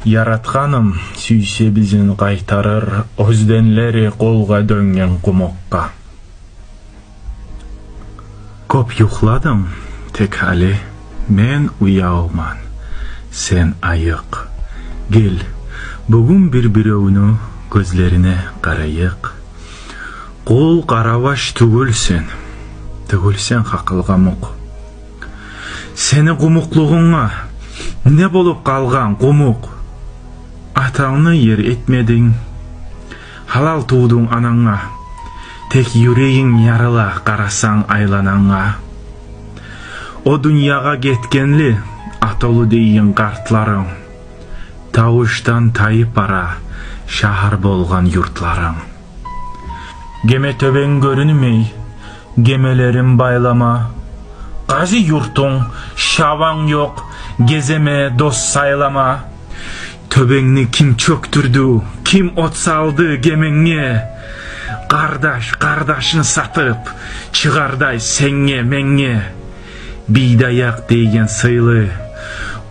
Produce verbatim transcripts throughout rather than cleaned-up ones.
Яратгъаным сюйсе бизин къайтарыр оьзденлери къолгъа дёнген къумукъгъа. Кёп юхладынг, тек гьали мен уявман, сен айыкъ. Гел, бугюн бир-биревню гёзлерине къарайыкъ. Къул къараваш тюгюл сен, тюгюл сен гьакъылгъа мукъ. Сени къумукълугъунга не болуп къалгъан къумукъ? Атангны ер этмединг, гьалал тувдунг ананга. Тек юрегинг ярыла къарасанг айлананга. О дюньягъа гетгенли атолу дейген къартларынг. Тавушдан тайып бара шагьар болгъан юртларынг. Геме тёбенг гёрюнмей, гемелерин байлама. Къази юртунг, шаванг ёкъ, геземе дос сайлама. Тёбенгни ким чёкдюрдю, ким от салды геменге? Къардаш къардашын сатып чыгъардай сенге, менге. Бийдаякъ дейген сыйлы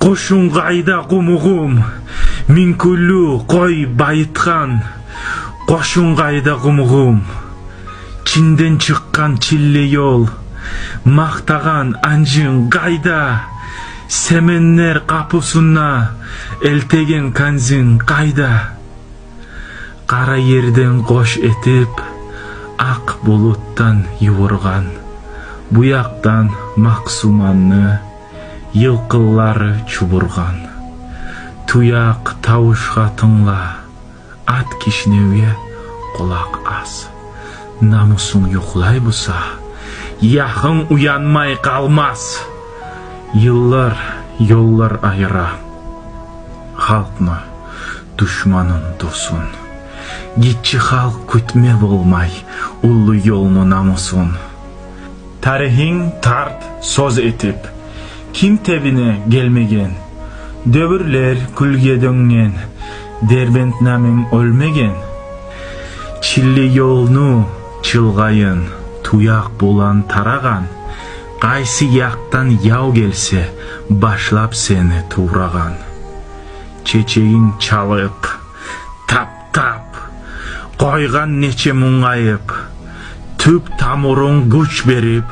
къошунг къайда, къумугъум? Минг кюйлю къой байытгъан къошунг къайда, къумугъум? Чинден чыкъгъан чилли ёл макътагъан анжинг къайда? Семенлер къапусунда элтеген канзинг къайда? Къара ерден къош этип, акъ булутдан ювургъан, бу якъдан Макъсуманны йылкъылары чубургъан. Туякъ тавушгъа тынгла, ат кишневге къулакъ ас. Намусунг юхлай буса, яхынг уянмай къалмас. Йыллар ёллар айыра халкъны душманын, досун. Гиччи халкъ кютме болмай уллу ёлну, намусун. Тарихинг тарт сёз этип, ким тебине гелмеген? Девюрлер кюлге дёнген, Дербент намынг оьлмеген. Чилли ёлну чылгъайын туякъ булан тарагъан, къайсы якъдан яв гелсе, башлап сени туврагъан. Чечегинг чалып, тап-тап къойгъан нече мунгайып, тюп тамурунг гюч берип,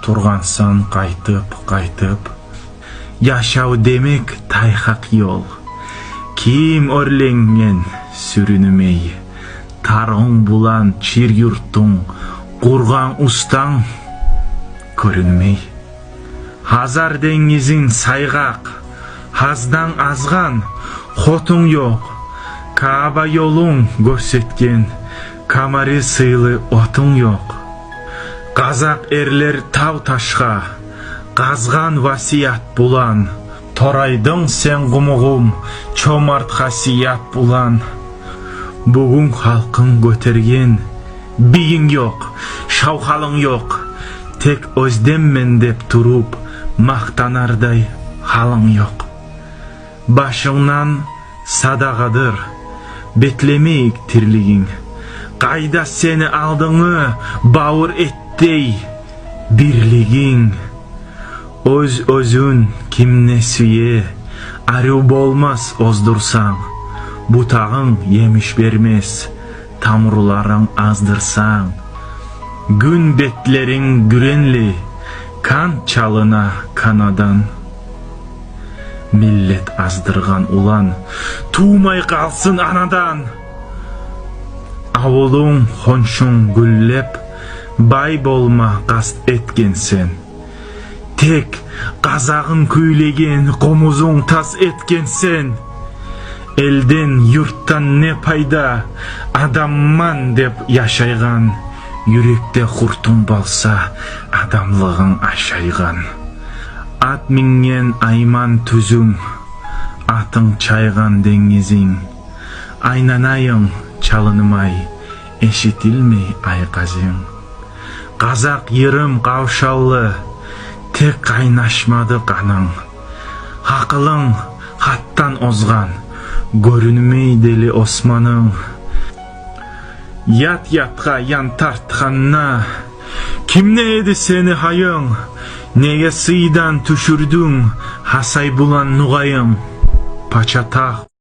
тургъансан къайтып-къайтып. Яшав демек тайгъакъ ёл, ким оьрленген сюрюнмей, таргъунг булан чир юртунг къургъан устанг кёрюнмей. Гьазар денгизинг сайгъакъ, гьаздан азгъан хотунг ёкъ, Кааба ёлунг гёрсетген камари сыйлы отунг ёкъ. Къазакъ эрлер тав-ташгъа къазгъан васият булан, торайдынг сен, къумугъум, чомарт хасият булан. Бугюн халкъынг гётерген бийинг ёкъ, шавхалынг ёкъ. Тек оьзденмен деп туруп, макътанардай гьалынг ёкъ. Башынгдан садагъадыр бетлемейик тирлигинг. Къайда сени алдынгны бавур этдей бирлигинг? Оьз-оьзюн ким не сюе, арив болмас оздурсанг. Бутагъынг емиш бермес, тамурларынг аздырсанг. Гюн бетлеринг гюренли, кант чалына канадан. Миллет аздыргъан улан тувмай къалсын анадан. Авулунг, хоншунг гюллеп, бай болма къаст этгенсен. Тек къазагъынг кюйлеген, къомузунг тас этгенсен. Элден, юртдан не пайда, адамман деп яшайгъан? Юрекде хуртунг болса, адамлыгъынг ашайгъан. Ат минген айман тюзюнг, атынг чайгъан денгизинг. Айланайынг чалынмай, эшитилмей айкъазынг. Къазакъ йырым къавшаллы, тек къайнашмады къанынг. Гьакъылынг гьатдан озгъан, гёрюнмей дели османынг. Ят-ятгъа ян тартгъанда, кимде эди сени гьайынг? Неге сыйдан тюшюрдюнг Гьасай булан Нугъайын? Пача тахт